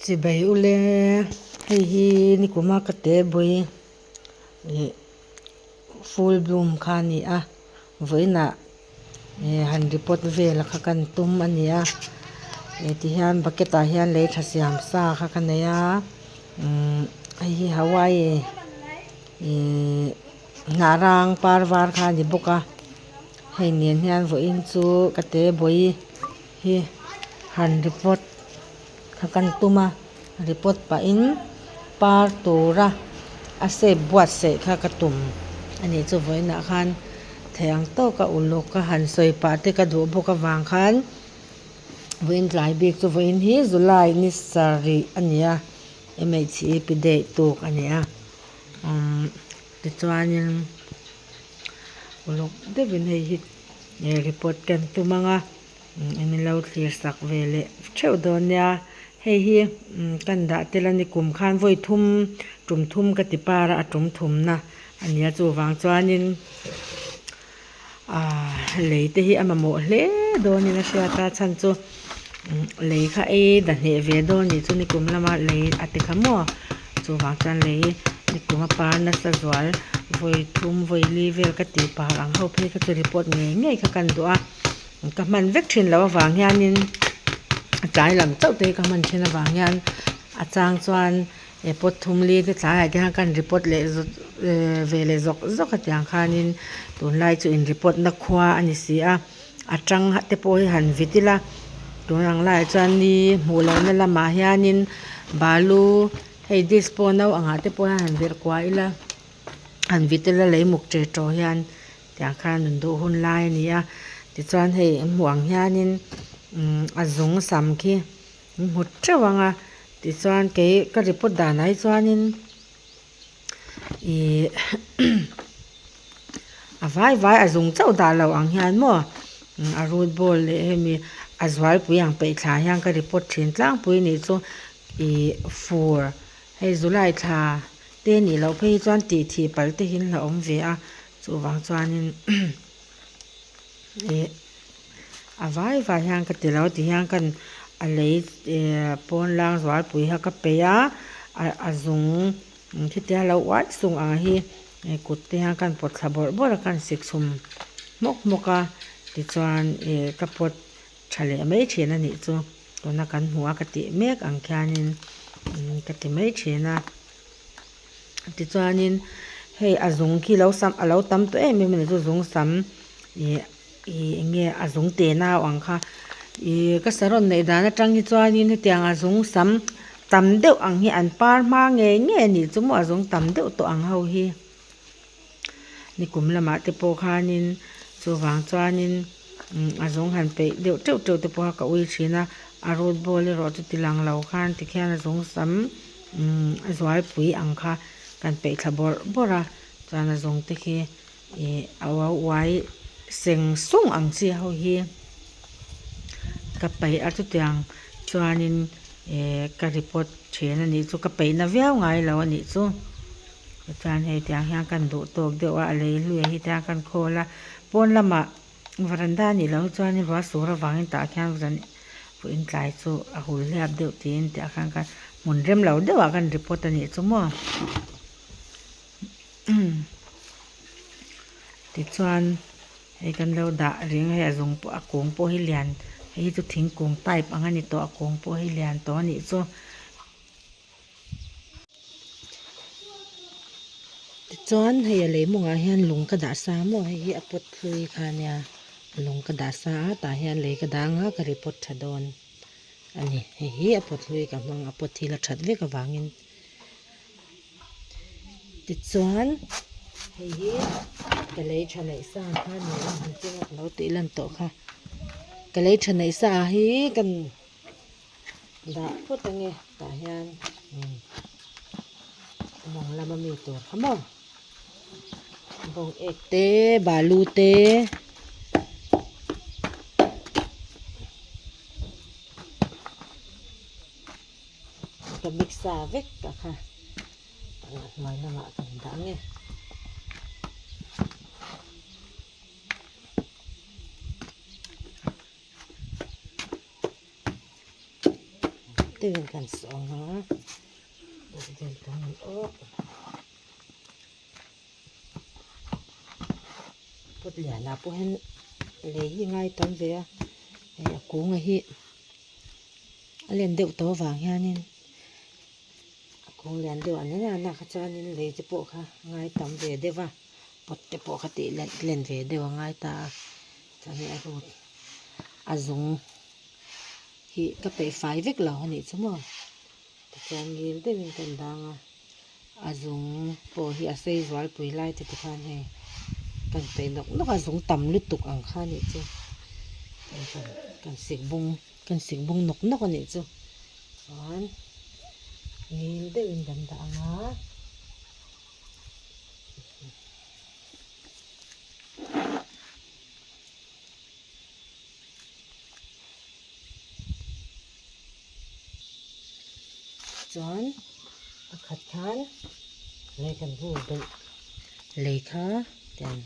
Chibai ule hei hi nikuma ka te bui ih full bloom kha a ni a vawiinah ih han report vel kha kan tum a ni a ih tihian bucket ah hian lei tha siam sa kha ka nei a umm hei hi hawaii ihh hnah rang par var kha a ni bawk a hei nen hian vawiin chu ka te bui hi han report kha kan tum a report pahin par tura a shape buatsaih kha ka tum a nih chu vawiinah khan theih ang tawka uluk a han sawi pah te ka duh bawk avang khan vawiin tlai bik chu vawiin hi July ni sarih a ni a M_H_E_P day tuk a ni a umm tichuanin uluk deuhin hei hi report kan tum ang a. Min lo thlir sak ve leh theuh dawn nia hei hi kan dah tel a ni kum khan vawi thum tum thum ka ti par a a tum thum na a nia chuvang chuanin ahh lei te hi a mamawh hle dawnin a hriat a chhan chu lei kha ei da hneh ve dawn nih chu nikum lama lei a ti kha maw chuvang chuan lei nikum a par nasa zual vawi thum vawi li vel ka tih par ang ho phei kha chu report ngei ngei kha kan duh a. Ka hman vek thin loh avang hianin a tlai lam chauh te hi ka hman thin avang hian a chang chuan he pot thum li te tlaiah te hian ka han report leh zawk ve leh zawk zawk a tiang khanin tunlai chu in report na khua a ni si a a tang te pawh hi han vit ila tun ang laiah chuan ni hmuh lohna lamah hianin balu hei dispo no angah te pawh hian han verh kuah ila han vit ila lei muk ṭe ṭawh hian. Tiang khan an duh hun lai a ni a tichuan hei an hmuh ang hianin umm a zung sam khi an hmu teuh ang a tichuan kei ka report danah hi chuanin ihh a vai vai a zung chauh dah loh ang hian maw a root ball leh hemi a zualpui ang peih thla hian ka report thin tlangpui nih chu ihh fur hei July thla te nih loh phei hi chuan tih thih palh te hi an la awm ve a chuvang chuanin ih a vai vai hian ka ti lo ti hian kan a lei eh pawn lang zualpui kha ka peih a a zung khitia lo uai sung ang hi kut te hian ka han pawt thla bawrh bawrh a ka han sik chhum hmawk hmawk a tichuan ih ka pawt tha leh mai thin a nih chu tuna kan hmuh a ka tih mek ang khianin ka ti mai thin a tichuanin hei a zung khi lo sam a lo tam tawh em em a ni chu zung sam ih ih eng nge a zung te nau ang kha ih ka sarawn neih dan atang hi chuanin hetiang a zung sam tam deuh ang hi an par hma ngei ngei a nih chu maw a zung tam deuh tawh ang ho hi. Nikum lamah te pawh khanin chuvang chuanin a zung han peih deuh teuh teuh te pawh kha ka ui thin a a root ball erawh chu ti lang lo khan tikhian a zung sam a zualpui ang kha kan peih thla bawrh bawrh a chuan a zung te khi ih a uau uai seng sung ang chi ho hi ka peih a chutiang chuanin eh ka report thin a nih chu ka peihna viau ngai lo a nih chu. Tichuan hei tiang hian kan duh tawk deuh a a lei hluiah hi tiang kan khawl a pawn lamah varanda a nih loh hi chuanin ruah sur avangin tah khian zan pawhin tlai chu a hul hliap deuh tiin tah khan kan hmun rem lo deuhah kan report a nih chu maw tichuan hei kan lo dah reng a hei a zung pawh a kung pawh hi lian hei hi chu thingkung type ang a ni tawh a kung pawh hi lian tawh a nih chu. Tichuan hei a lei mawngah hian lung ka dah sa maw hei hi a pot hlui kha ania lung ka dah sa a tah hian lei ka dang a ka report tha dawn a ni hei hi a pot hlui ka hmang a pot hi la that vek avangin tichuan hei hi ka lei tha neih sa kha ni a han ching a ka lo tih lan tawh kha ka lei tha neih sa hi kan. Dah phawt ange tah hian mawng lama mi tur kha maw bawng ek te balu te ka mix sa vek ta kha a hnuai lamah kan dah ange. deuhin kan sawh ang a buk vel kan han awk pot lianah pawh hian lei hi a ngai tam ve a hei a kunga hi a len deuh tawh avang hianin a kung lian deuh ang reng a lakah kha chuanin lei te pawh kha a ngai tam ve deuh a pot te pawh kha tih len ve deuh a ngai ta a chuanin a root a zung hi ka peih fai vek lo a nih chu maw tichuan ngil deuhin ka indang a a zung pawh hi a sei zual pui lai te tikhan hei kan peih nawk nawk a zung tam lutuk ang kha a nih chu kan sik bung kan sik bung nawk nawk a nih chu chuan ngil deuhin kan dah ang a. Chuan a khat khan lei kan vur belh lei kha tiang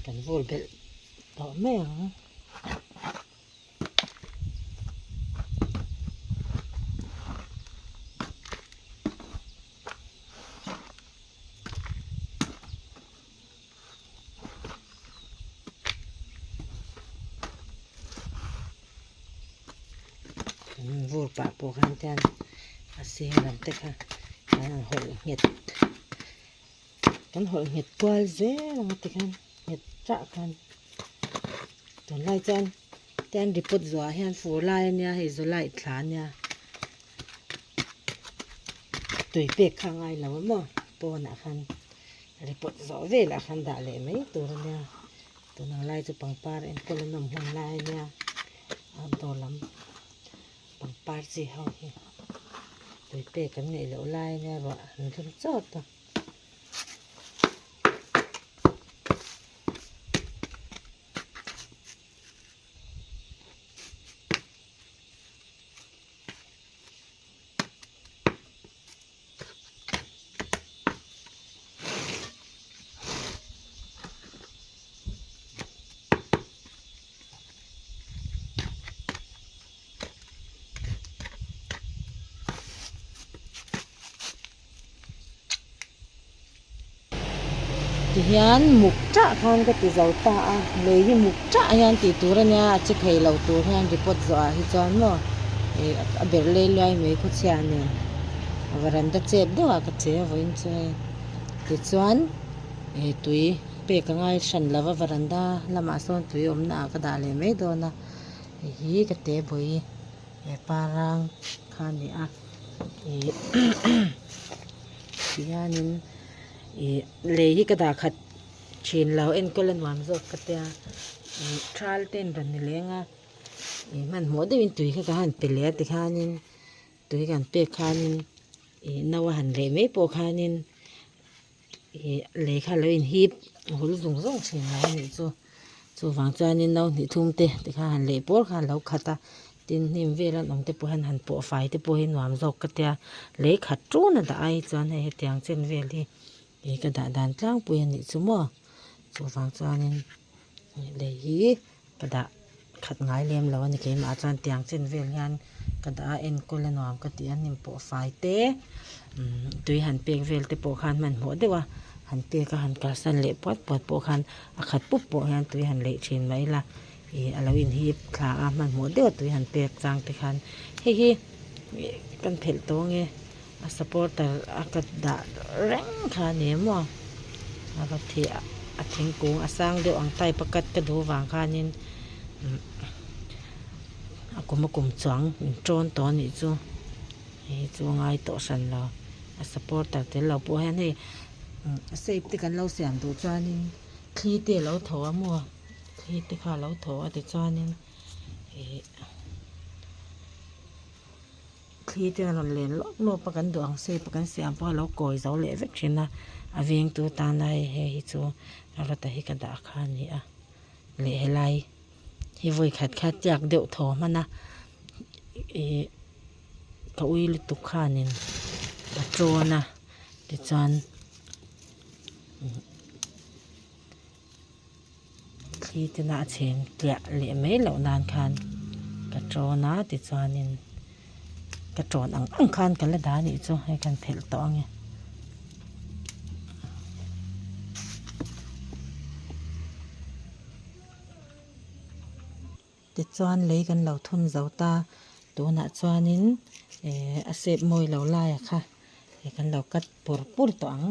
kan vur belh tawh mai ang. Vur pah pawh khan tian a sir lam te kha kan han hawlh nghet kan hawlh nghet kual zel ang a tikhan nghet chah khan tunlai chuan tian report zuah hian fur lai ania hei July thla ania tui pek kha a ngai lo a maw pawnah khan report zawh velah khan dah leh mai tur ania tunang lai chu pangpar enkawl a nawm hun lai ania outdoor lam pangpar chi ho hi tui pek an ngaih loh lai ania ruah an rum chawt a. Tihian muk ṭah khan ka ti zo ta a, lei hi muk ṭah hian tih tur a nia, a che thei lo tur hian report zawhah hi chuan maw ih a ber lei luai mai khawchhia nen varanda chep deuhah ka che a vawiin chu hei tichuan ih tui pek a ngai hran lo va varanda lamah sawn tui awmna ah ka dah leh mai dawn a hei hi ka te bawi he parang kha a ni a ih tihianin ih lei hi ka dah khat thin lo enkawl a nuam zawk ka tia ih thal te an rawn ni leng a ih hmanhmawh deuhin tui kha ka han pe leh a tikhanin tui kan pek khanin ih no a han leh mai pawh khanin ih lei kha a lo inhip hul zung zung thin lo a nih chu chuvang chuanin no hnih thum te tikhan han leh pawl kha a lo khat a tin hnim vel an awm te pawh hian han pawh fai te pawh hi nuam zawk ka tia lei khat tun a dah ai chuan hei hetiang chen vel hi ih ka dah dan tlangpui a nih chu maw chuvang chuanin lei hi ka dah khat ngai lem lo a ni keimah chuan tiang chen vel hian ka dah a enkawl a nuam ka tih a hnim pawh fai te tui han pek vel te pawh khan hmanhmawh deuh a han pek a han kalsan leh puat puat pawh khan a khat pup pawh hian tui han leih thin mai ila ih a lo inhip thla a hmanhmawh deuh a tui han pek chang te khan hei hi kan phelh tawh ange a supporter a ka dah reng kha a ni maw a va thi a thingkung a sang deuh ang type a cut ka duh vang khanin a kum a kum chuang min tawn tawh a nih chu hei chu a ngai tawh hran lo a supporter tel lo pawh hian hei a shape te kan lo siam duh chuanin thli te a lo tho a maw thli te kha a lo tho a tichuanin ih. Thli te a rawn len lawp lawp a kan duh ang shape a kan siam pawh a lo kawi zo leh vek thin a a vengtu tana hei hei hi chu a rawta hi ka dah kha a ni a leh helai hi vawi khat kha tiak deuh thaw hman a ih ka ui lutuk khanin a tawn a tichuan Thli tena a chheng tliah leh mai loh nan khan ka tawn a tichuanin. Ka ṭawn ang ang khan ka la dah anih chu hei kan phelh tawh ang e. Tichuan lei kan lo thun zo ta tunah chuanin eh a sep mawi lo laia kha kan lo cut pur pur tawh ang.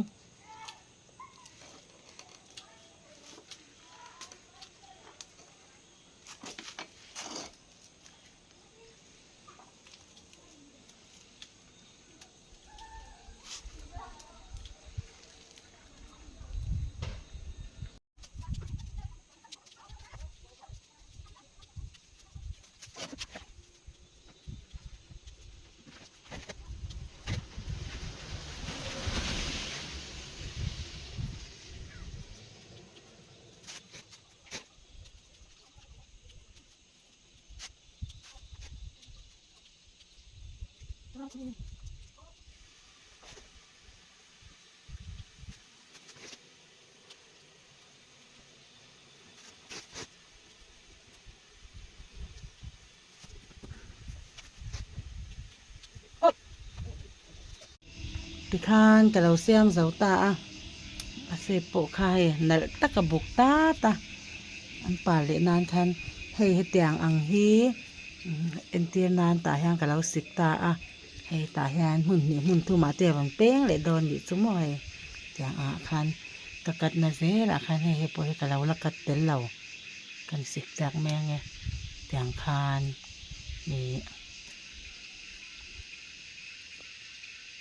Tikhan ka lo siam zo ta a, a shape pawh kha hei nalh tak a buk tat a, an par leh nan khan hei hetiang ang hi entir nan tah hian ka lo sik ta a, hei tah hian hmun hnih hmun thumah te a rawn peng leh dawn nih chu maw hei tiang angah khan ka cut na zelah khan hei hei pawh hi ka lo la cut tel lo kan sik chak mai ange tiang khan ih.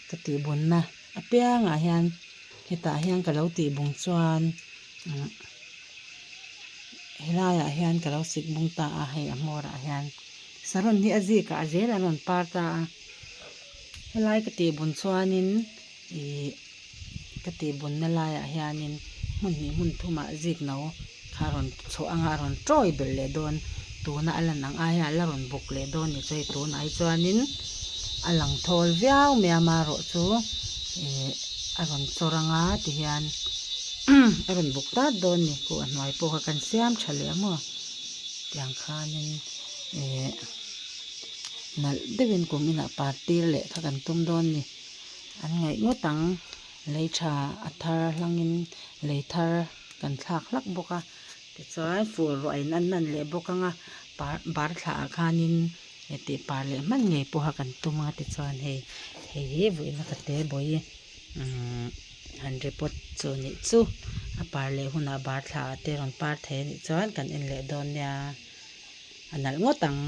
Ka tihbunna apiangah hian hetah hian ka lo tihbung chuan helaiah hian ka lo sik bung ta a hei a hmawrah hian saron hi a zikah a zel an rawn par ta a helai ka tihbun chuanin ih ka tihbunna laiah hianin hmun hnih hmun thumah zik no kha a rawn chhuah anga a rawn tawi belh leh dawn tuna a lan ang aia a la rawn bawk leh dawn ni chu hei tunah hi chuanin a lang thawl viau mai a amaherawhchu ih a rawn chawr anga tihian a rawn bawk tat dawn ni kawh a hnuai pawh kha kan siam tha leh ang aw tiang khanin ih nalh deuhin kum inah partir leh kha kan tum dawn ni. An ngaih ngawt ang, lei tha a thar hlangin lei thar kan thlak hlak bawk a, tichuan fur ruah in an nan leh bawk ang a, par bar thla ah khanin tih par leh hman ngei pawha kan tum a tichuan hei hei hi vawiin a ka te bawi umm han report chu nih chu a par leh hunah bar thla ah te rawn par thei anih chuan kan en leh dawn nia a nalh ngawt ang.